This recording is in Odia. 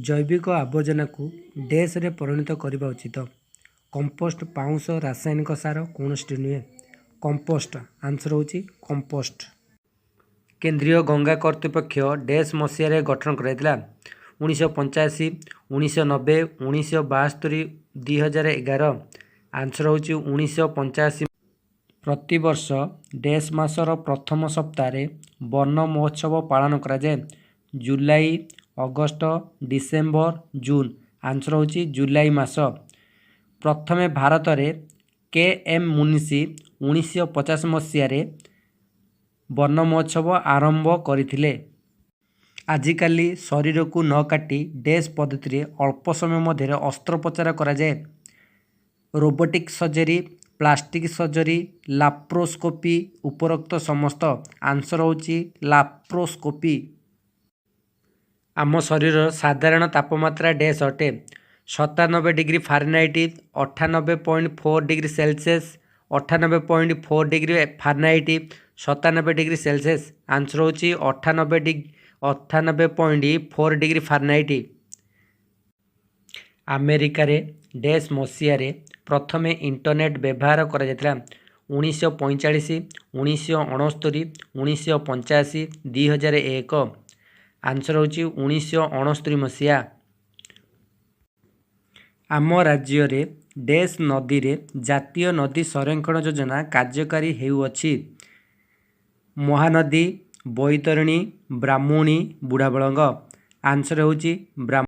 ଜୈବିକ ଆବର୍ଜନାକୁ ଡେସ୍ରେ ପରିଣତ କରିବା ଉଚିତ। କମ୍ପୋଷ୍ଟ, ପାଉଁଶ, ରାସାୟନିକ ସାର, କୌଣସିଟି ନୁହେଁ। କମ୍ପୋଷ୍ଟ। ଆନ୍ସର ହେଉଛି କମ୍ପୋଷ୍ଟ। କେନ୍ଦ୍ରୀୟ ଗଙ୍ଗା କର୍ତ୍ତୃପକ୍ଷ ଡେସ୍ ମସିହାରେ ଗଠନ କରାଯାଇଥିଲା। 1985, 1990, 1972, 2011। ଆନ୍ସର ହେଉଛି 1985। ପ୍ରତିବର୍ଷ ଡେସ୍ ମାସର ପ୍ରଥମ ସପ୍ତାହରେ ବର୍ଣ୍ଣ ମହୋତ୍ସବ ପାଳନ କରାଯାଏ। July, August, December, June. Answer ହେଉଛି ଜୁଲାଇ ମାସ। ପ୍ରଥମେ ଭାରତରେ କେ ଏମ୍ ମୁନିସି 1950 ମସିହାରେ ବର୍ଣ୍ଣ ମହୋତ୍ସବ ଆରମ୍ଭ କରିଥିଲେ। ଆଜିକାଲି ଶରୀରକୁ ନ କାଟି ଡେସ୍ ପଦ୍ଧତିରେ ଅଳ୍ପ ସମୟ ମଧ୍ୟରେ ଅସ୍ତ୍ରୋପଚାର କରାଯାଏ। Robotic surgery, plastic surgery, laparoscopy, ଉପରୋକ୍ତ ସମସ୍ତ। ଆନ୍ସର ହେଉଛି ଲାପ୍ରୋସ୍କୋପି। ଆମ ଶରୀରର ସାଧାରଣ ତାପମାତ୍ରା ଡେସ୍ ଅଟେ। 97 degree Fahrenheit, 98.4 degree Celsius, 98.4 degree Fahrenheit, 97 degree Celsius. Answer ହେଉଛି 98.4 ଡିଗ୍ରୀ ଫାରେନହାଇଟ୍। ଆମେରିକାରେ ଡେସ୍ ମସିହାରେ ପ୍ରଥମେ ଇଣ୍ଟରନେଟ୍ ବ୍ୟବହାର କରାଯାଇଥିଲା। 1945, 1969, 1985, 2001। ଆନ୍ସର ହେଉଛି 1969 ମସିହା। ଆମ ରାଜ୍ୟରେ ଡେସ୍ ନଦୀରେ ଜାତୀୟ ନଦୀ ସଂରକ୍ଷଣ ଯୋଜନା କାର୍ଯ୍ୟକାରୀ ହେଉଅଛି। ମହାନଦୀ, ବୈତରଣୀ, ବ୍ରାହ୍ମଣୀ, ବୁଢ଼ାବଳଙ୍ଗ। ଆନ୍ସର ହେଉଛି ବ୍ରାହ୍ମଣୀ।